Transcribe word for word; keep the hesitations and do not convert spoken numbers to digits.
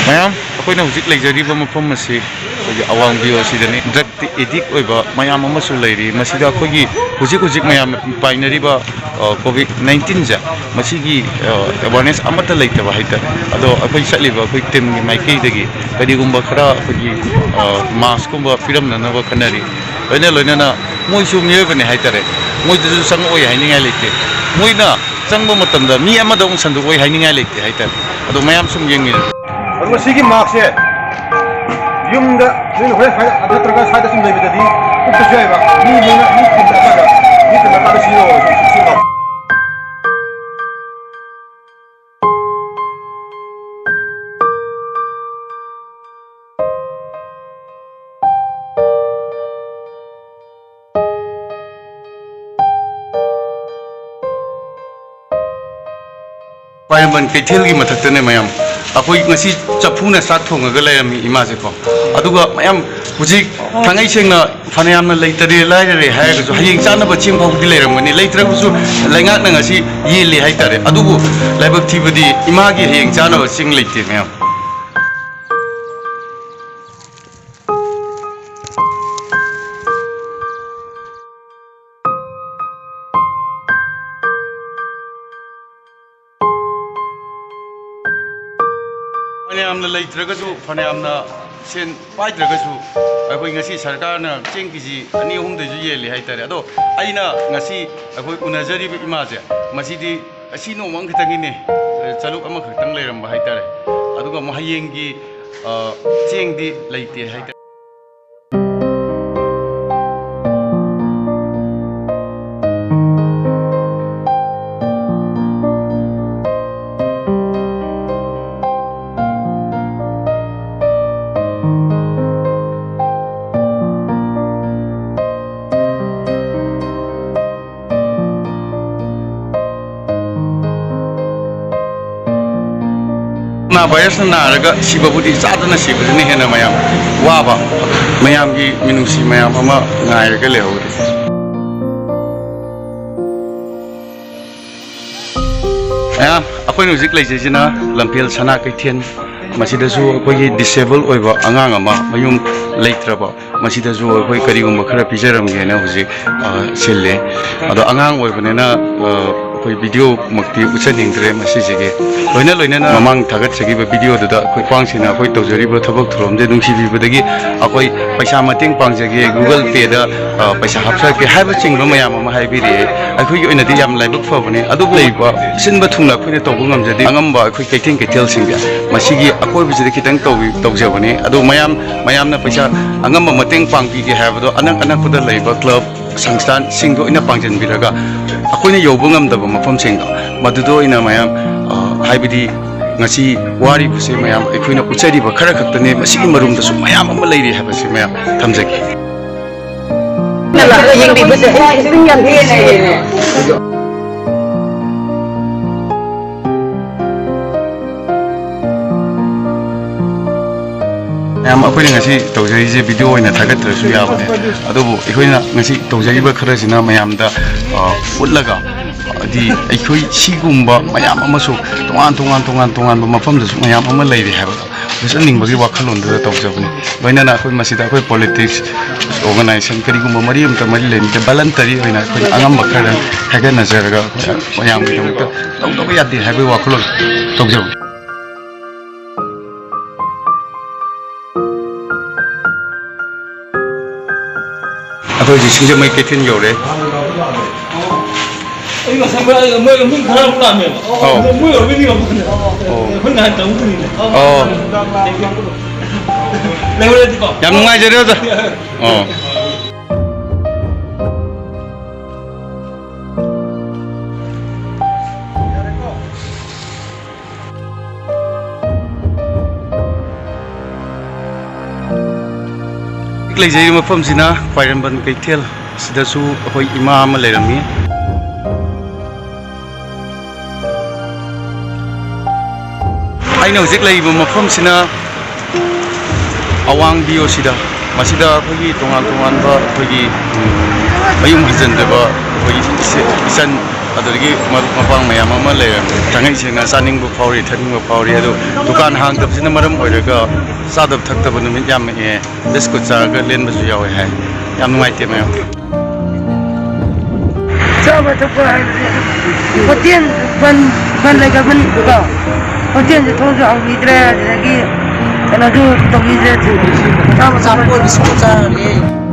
ꯃꯌꯥꯝ, ꯑꯩꯈꯣꯏꯅ ꯍꯧꯖꯤꯛ ꯂꯩꯖꯔꯤꯕ ꯃꯐꯝ ꯑꯁꯤ ꯑꯩꯈꯣꯏꯒꯤ ꯑꯋꯥꯡ ꯕꯤꯌꯣ ꯑꯁꯤꯗꯅꯤ꯫ ꯗ꯭ꯔꯒꯇ ꯑꯦꯗꯤꯛ ꯑꯣꯏꯕ ꯃꯌꯥꯝ ꯑꯃꯁꯨ ꯂꯩꯔꯤ꯫ ꯃꯁꯤꯗ ꯑꯩꯈꯣꯏꯒꯤ ꯍꯧꯖꯤꯛ ꯍꯧꯖꯤꯛ ꯃꯌꯥꯝꯅ ꯄꯥꯏꯅꯔꯤꯕ, ꯑ, ꯀꯣꯚꯤꯗ ꯅꯥꯏꯟꯇꯤꯟꯁꯦ, ꯃꯁꯤꯒꯤ, ꯑ, ꯑꯦꯋꯥꯔꯅꯦꯁ ꯑꯃꯠꯇ ꯂꯩꯇꯕ ꯍꯥꯏꯇꯥꯔꯦ꯫ ꯑꯗꯣ ꯑꯩꯈꯣꯏ ꯆꯠꯂꯤꯕ ꯑꯩꯈꯣꯏ ꯇꯤꯝꯒꯤ ꯃꯥꯏꯀꯩꯗꯒꯤ ꯀꯔꯤꯒꯨꯝꯕ ꯈꯔ ꯑꯩꯈꯣꯏꯒꯤ, ꯑ, ꯃꯥꯁꯀꯨꯝꯕ ꯄꯤꯔꯝꯅꯅꯕ ꯈꯟꯅꯔꯤ꯫ ꯂꯣꯏꯅ ꯂꯣꯏꯅꯅ ꯃꯣꯏꯁꯨ ꯃꯤꯑꯣꯏꯕꯅꯤ ꯍꯥꯏꯇꯥꯔꯦ꯫ ꯃꯣꯏꯗꯁꯨ ꯆꯪꯉꯛꯑꯣꯏ ꯍꯥꯏꯅꯤꯡꯉꯥꯏ ꯂꯩꯇꯦ꯫ ꯃꯣꯏꯅ ꯆꯪꯕ ꯃꯇꯝꯗ ꯃꯤ ꯑꯃꯗ ꯑꯃꯨꯛ ꯁꯟꯗꯣꯛꯑꯣꯏ ꯍꯥꯏꯅꯤꯡꯉꯥꯏ ꯂꯩꯇꯦ ꯍꯥꯏꯇꯥꯔꯦ꯫ ꯑꯗꯣ ꯃꯌꯥꯝ ꯁꯨꯝ ꯌꯦꯡꯃꯤꯟꯅꯁꯤ꯫ ꯑꯗꯨꯒ ꯁꯤꯒꯤ ꯃꯥꯛꯁꯦ ꯌꯨꯝꯗ ꯅꯣꯏꯅ ꯍꯣꯔꯦꯟ ꯁ꯭ꯋꯥꯏꯗ ꯅꯠꯇ꯭ꯔꯒ ꯁ꯭ꯋꯥꯏꯗ ꯁꯨꯝ ꯂꯩꯕꯗꯗꯤ ꯎꯞꯄꯁꯨ ꯌꯥꯏꯕ꯫ ꯃꯤ ꯅꯣꯏꯅ ꯃꯤ ꯈꯨꯟꯗ ꯑꯃꯗ, ꯃꯤ ꯈꯨꯟꯗ ꯑꯃꯗ ꯁꯤꯖꯤꯟꯅꯧ꯫ ꯁꯤ ꯃꯥꯛ꯫ ꯄꯥꯏꯔꯝꯕꯟ ꯀꯩꯊꯦꯜꯒꯤ ꯃꯊꯛꯇꯅꯦ ꯃꯌꯥꯝ꯫ ꯑꯩꯈꯣꯏ ꯉꯁꯤ ꯆꯐꯨꯅ ꯆꯥꯛ ꯊꯣꯡꯉꯒ ꯂꯩꯔꯝꯃꯤ ꯏꯃꯥꯁꯦꯀꯣ꯫ ꯑꯗꯨꯒ ꯃꯌꯥꯝ ꯍꯧꯖꯤꯛ ꯊꯥꯡꯉꯩ ꯁꯦꯡꯅ ꯐꯅꯌꯥꯝꯅ ꯂꯩꯇꯔꯦ ꯂꯥꯏꯔꯔꯦ ꯍꯥꯏꯔꯒꯁꯨ ꯍꯌꯦꯡ ꯆꯥꯅꯕ ꯆꯦꯡ ꯐꯥꯎꯕꯗꯤ ꯂꯩꯔꯝꯒꯅꯤ꯫ ꯂꯩꯇ꯭ꯔꯒꯁꯨ ꯂꯩꯉꯥꯛꯅ ꯉꯁꯤ ꯌꯦꯜꯂꯤ ꯍꯥꯏꯇꯥꯔꯦ꯫ ꯑꯗꯨꯕꯨ ꯂꯥꯏꯕꯛ ꯊꯤꯕꯗꯤ ꯏꯃꯥꯒꯤ ꯍꯌꯦꯡ ꯆꯥꯅꯕ ꯆꯦꯡ ꯂꯩꯇꯦ ꯃꯌꯥꯝ꯫ ꯐꯅꯌꯥꯝꯅ ꯂꯩꯇ꯭ꯔꯒꯁꯨ, ꯐꯅꯌꯥꯝꯅ ꯁꯦꯟ ꯄꯥꯏꯗ꯭ꯔꯒꯁꯨ, ꯑꯩꯈꯣꯏ ꯉꯁꯤ ꯁꯔꯀꯥꯔꯅ ꯆꯦꯡ ꯀꯦ ꯖꯤ ꯑꯅꯤ ꯑꯍꯨꯝꯗꯁꯨ ꯌꯦꯜꯂꯤ ꯍꯥꯏꯇꯥꯔꯦ꯫ ꯑꯗꯣ ꯑꯩꯅ ꯉꯁꯤ ꯑꯩꯈꯣꯏ ꯎꯅꯖꯔꯤꯕ ꯏꯃꯥꯁꯦ, ꯃꯁꯤꯗꯤ ꯑꯁꯤ ꯅꯣꯡꯃ ꯑꯃꯈꯛꯇꯪꯒꯤꯅꯦ, ꯆꯂꯨꯛ ꯑꯃꯈꯛꯇꯪ ꯂꯩꯔꯝꯕ ꯍꯥꯏꯇꯥꯔꯦ꯫ ꯑꯗꯨꯒ ꯑꯃꯨꯛ ꯍꯌꯦꯡꯒꯤ, ꯑ, ꯆꯦꯡꯗꯤ ꯂꯩꯇꯦ ꯍꯥꯏꯇꯥꯔꯦ꯫ ꯀꯣꯔꯣꯅꯥ ꯚꯥꯏꯔꯁꯅ ꯅꯥꯔꯒ ꯁꯤꯕꯕꯨꯗꯤ ꯆꯥꯗꯅ ꯁꯤꯕꯁꯤꯅ ꯍꯦꯟꯅ ꯃꯌꯥꯝ ꯋꯥꯕ, ꯃꯌꯥꯝꯒꯤ ꯃꯤꯅꯨꯡꯁꯤ ꯃꯌꯥꯝ ꯑꯃ ꯉꯥꯏꯔꯒ ꯂꯩꯍꯧꯔꯤ꯫ ꯃꯌꯥꯝ, ꯑꯩꯈꯣꯏꯅ ꯍꯧꯖꯤꯛ ꯂꯩꯖꯩꯁꯤꯅ ꯂꯝꯐꯦꯜ ꯁꯅꯥ ꯀꯩꯊꯦꯜ ꯃꯁꯤꯗꯁꯨ ꯑꯩꯈꯣꯏꯒꯤ ꯗꯤꯁꯦꯕꯜ ꯑꯣꯏꯕ ꯑꯉꯥꯡ ꯑꯃ, ꯃꯌꯨꯝ ꯂꯩꯇ꯭ꯔꯕ, ꯃꯁꯤꯗꯁꯨ ꯑꯩꯈꯣꯏ ꯀꯔꯤꯒꯨꯝꯕ ꯈꯔ ꯄꯤꯖꯔꯝꯒꯦꯅ ꯍꯧꯖꯤꯛ, ꯑ, ꯁꯤꯜꯂꯦ꯫ ꯑꯗꯣ ꯑꯉꯥꯡ ꯑꯣꯏꯕꯅꯤꯅ, ꯑ, ꯑꯩꯈꯣꯏ ꯚꯤꯗꯤꯑꯣꯃꯛꯇꯤ ꯎꯠꯆꯅꯤꯡꯗ꯭ꯔꯦ ꯃꯁꯤꯁꯤꯒꯤ꯫ ꯂꯣꯏꯅ ꯂꯣꯏꯅꯅ ꯃꯃꯥꯡ ꯊꯥꯒꯠꯆꯈꯤꯕ ꯚꯤꯗꯤꯑꯣꯗꯨꯗ ꯑꯩꯈꯣꯏ ꯈ꯭ꯋꯥꯡꯁꯤꯅ ꯑꯩꯈꯣꯏ ꯇꯧꯖꯔꯤꯕ ꯊꯕꯛ ꯊꯧꯔꯝꯁꯦ ꯅꯨꯡꯁꯤꯕꯤꯕꯗꯒꯤ ꯑꯩꯈꯣꯏ ꯄꯩꯁꯥ ꯃꯇꯦꯡ ꯄꯥꯡꯖꯒꯦ, Google Pay-ꯗ, ꯑ, ꯄꯩꯁꯥ ꯍꯥꯞꯆꯔꯛꯀꯦ ꯍꯥꯏꯕꯆꯤꯡꯕ ꯃꯌꯥꯝ ꯑꯃ ꯍꯥꯏꯕꯤꯔꯛꯑꯦ꯫ ꯑꯩꯈꯣꯏꯒꯤ ꯑꯣꯏꯅꯗꯤ ꯌꯥꯝ ꯂꯥꯏꯕꯛ ꯐꯕꯅꯤ꯫ ꯑꯗꯨꯕꯨ ꯂꯩꯕ ꯁꯤꯟꯕ ꯊꯨꯡꯅ ꯑꯩꯈꯣꯏꯅ ꯇꯧꯕ ꯉꯝꯖꯗꯦ꯫ ꯑꯉꯝꯕ ꯑꯩꯈꯣꯏ ꯀꯩꯊꯦꯜ ꯀꯩꯊꯦꯜꯁꯤꯡꯗ ꯃꯁꯤꯒꯤ ꯑꯀꯣꯏꯕꯁꯤꯗ ꯈꯤꯇꯪ ꯇꯧꯕꯤ-, ꯇꯧꯖꯕꯅꯤ꯫ ꯑꯗꯨ ꯃꯌꯥꯝ, ꯃꯌꯥꯝꯅ ꯄꯩꯁꯥ ꯑꯉꯝꯕ ꯃꯇꯦꯡ ꯄꯥꯡꯕꯤꯒꯦ ꯍꯥꯏꯕꯗꯣ ꯑꯅꯛ ꯑꯅꯛꯄꯗ ꯂꯩꯕ ꯀ꯭ꯂꯕ ꯁꯪꯁꯊꯥꯟꯁꯤꯡꯗ ꯑꯣꯏꯅ ꯄꯥꯡꯁꯤꯟꯕꯤꯔꯒ ꯑꯩꯈꯣꯏꯅ ꯌꯧꯕ ꯉꯝꯗꯕ ꯃꯐꯝꯁꯤꯡꯗꯣ ꯃꯗꯨꯗ ꯑꯣꯏꯅ ꯃꯌꯥꯝ, ꯑ, ꯍꯥꯏꯕꯗꯤ ꯉꯁꯤ ꯋꯥꯔꯤꯕꯁꯦ ꯃꯌꯥꯝ ꯑꯩꯈꯣꯏꯅ ꯎꯠꯆꯔꯤꯕ ꯈꯔ ꯈꯛꯇꯅꯦ, ꯃꯁꯤꯒꯤ ꯃꯔꯨꯝꯗꯁꯨ ꯃꯌꯥꯝ ꯑꯃ ꯂꯩꯔꯤ ꯍꯥꯏꯕꯁꯦ ꯃꯌꯥꯝ ꯊꯝꯖꯒꯦ꯫ ꯌꯦꯡꯕꯤꯕꯁꯦ ꯑꯩ ꯌꯥꯝ ꯄꯦꯟꯅ ꯌꯦꯡꯉꯦ꯫ ꯃꯌꯥꯝ, ꯑꯩꯈꯣꯏꯅ ꯉꯁꯤ ꯇꯧꯖꯔꯤꯁꯦ ꯚꯤꯗꯤꯑꯣ ꯑꯣꯏꯅ ꯊꯥꯒꯠꯇ꯭ꯔꯁꯨ ꯌꯥꯕꯅꯦ, ꯑꯗꯨꯕꯨ ꯑꯩꯈꯣꯏꯅ ꯉꯁꯤ ꯇꯧꯖꯔꯤꯕ ꯈꯔꯁꯤꯅ ꯃꯌꯥꯝꯗ, ꯑ, ꯎꯠꯂꯒ, ꯍꯥꯏꯗꯤ ꯑꯩꯈꯣꯏ ꯁꯤꯒꯨꯝꯕ ꯃꯌꯥꯝ ꯑꯃꯁꯨ ꯇꯣꯉꯥꯟ ꯇꯣꯉꯥꯟ, ꯇꯣꯉꯥꯟ ꯇꯣꯉꯥꯟꯕ ꯃꯐꯝꯗꯁꯨ ꯃꯌꯥꯝ ꯑꯃ ꯂꯩꯔꯤ ꯍꯥꯏꯕꯗꯣ ꯎꯠꯆꯅꯤꯡꯕꯒꯤ ꯋꯥꯈꯜꯂꯣꯟꯗꯨꯗ ꯇꯧꯖꯕꯅꯤ꯫ ꯂꯣꯏꯅꯅ ꯑꯩꯈꯣꯏ ꯃꯁꯤꯗ ꯑꯩꯈꯣꯏ ꯄꯣꯂꯤꯇꯤꯛꯁ ꯑꯣꯔꯒꯅꯥꯏꯖꯦꯁꯟ ꯀꯔꯤꯒꯨꯝꯕ ꯃꯔꯤ ꯑꯃꯇ ꯃꯔꯤ ꯂꯩꯅꯗꯦ, ꯚꯂꯟꯇꯔꯤ ꯑꯣꯏꯅ ꯑꯩꯈꯣꯏꯅ ꯑꯉꯝꯕ ꯈꯔ ꯍꯥꯏꯒꯠꯅꯖꯔꯒ ꯑꯩꯈꯣꯏ ꯃꯌꯥꯝꯒꯤꯗꯃꯛꯇ ꯇꯧꯗꯕ ꯌꯥꯗꯦ ꯍꯥꯏꯕꯒꯤ ꯋꯥꯈꯜꯂꯣꯟ ꯇꯧꯖꯕꯅꯤ꯫ ꯑꯩꯈꯣꯏ ꯍꯧꯖꯤꯛ ꯁꯤꯡꯖꯃꯩ ꯀꯩꯊꯦꯜ ꯌꯧꯔꯦ꯫ ꯑꯩ ꯉꯁꯥꯏ ꯃꯣꯏ, ꯃꯣꯏ ꯃꯤ ꯈꯔ ꯑꯃꯨꯛ ꯂꯥꯛꯑꯝꯃꯦꯕ꯫ ꯑꯧ꯫ ꯃꯣꯏ ꯑꯣꯏꯔꯝꯒꯅꯤ ꯑꯃꯨꯛ꯫ ꯑꯧ꯫ ꯑꯩꯈꯣꯏ ꯅꯍꯥꯟ ꯆꯪꯉꯨꯕꯅꯤꯅꯦ꯫ ꯑꯣ꯫ ꯂꯩꯍꯧꯔꯗꯤꯀꯣ꯫ ꯌꯥꯝ ꯅꯨꯡꯉꯥꯏꯖꯔꯦ ꯑꯣꯖꯥ꯫ ꯑꯣ꯫ ꯍꯧꯖꯤꯛ ꯂꯩꯖꯔꯤꯕ ꯃꯐꯝꯁꯤꯅ ꯈ꯭ꯋꯥꯏꯔꯝꯕꯟ ꯀꯩꯊꯦꯜ꯫ ꯁꯤꯗꯁꯨ ꯑꯩꯈꯣꯏ ꯏꯃꯥ ꯑꯃ ꯂꯩꯔꯝꯃꯤ꯫ ꯑꯩꯅ ꯍꯧꯖꯤꯛ ꯂꯩꯔꯤꯕ ꯃꯐꯝꯁꯤꯅ ꯑꯋꯥꯡ ꯕꯤ ꯑꯣ ꯁꯤꯗ, ꯃꯁꯤꯗ ꯑꯩꯈꯣꯏꯒꯤ ꯇꯣꯉꯥꯟ ꯇꯣꯉꯥꯟꯕ ꯑꯩꯈꯣꯏꯒꯤ, ꯎꯝ, ꯃꯌꯨꯝ ꯍꯟꯖꯤꯟꯗ꯭ꯔꯕ ꯑꯩꯈꯣꯏꯒꯤ ꯏꯆꯦ-, ꯏꯆꯟ ꯑꯗꯨꯗꯒꯤ ꯃꯔꯨꯞ ꯃꯄꯥꯡ ꯃꯌꯥꯝ ꯑꯃ ꯂꯩꯔꯦ꯫ ꯊꯥꯡꯉꯩ ꯁꯦꯡꯅ ꯆꯥꯅꯤꯡꯕ ꯐꯥꯎꯔꯤ, ꯊꯛꯅꯤꯡꯕ ꯐꯥꯎꯔꯤ꯫ ꯑꯗꯣ ꯗꯨꯀꯥꯟ ꯍꯥꯡꯗꯕꯁꯤꯅ ꯃꯔꯝ ꯑꯣꯏꯔꯒ ꯆꯥꯗꯕ ꯊꯛꯇꯕ ꯅꯨꯃꯤꯠ ꯌꯥꯝꯃꯛꯑꯦ꯫ ꯕꯤꯁꯀꯨꯠ ꯆꯥꯔꯒ ꯂꯦꯟꯕꯁꯨ ꯌꯥꯎꯋꯦ ꯍꯥꯏ꯫ ꯌꯥꯝ ꯅꯨꯡꯉꯥꯏꯇꯦ ꯃꯌꯥꯝ꯫ ꯆꯥꯕ ꯊꯛꯄ ꯍꯥꯏꯕꯁꯦ ꯍꯣꯇꯦꯜ ꯕꯟ, ꯕꯟ ꯂꯩꯈ꯭ꯔꯕꯅꯤꯀꯣ꯫ ꯍꯣꯇꯦꯜꯁꯦ ꯊꯣꯡꯁꯨ ꯍꯥꯡꯕꯤꯗ꯭ꯔꯦ, ꯑꯗꯨꯗꯒꯤ ꯀꯩꯅꯣꯁꯨ ꯇꯧꯕꯤꯗ꯭ꯔꯦ꯫ ꯆꯥꯕ ꯊꯛꯄ ꯕꯤꯁꯀꯨꯠ ꯆꯥꯔꯦ꯫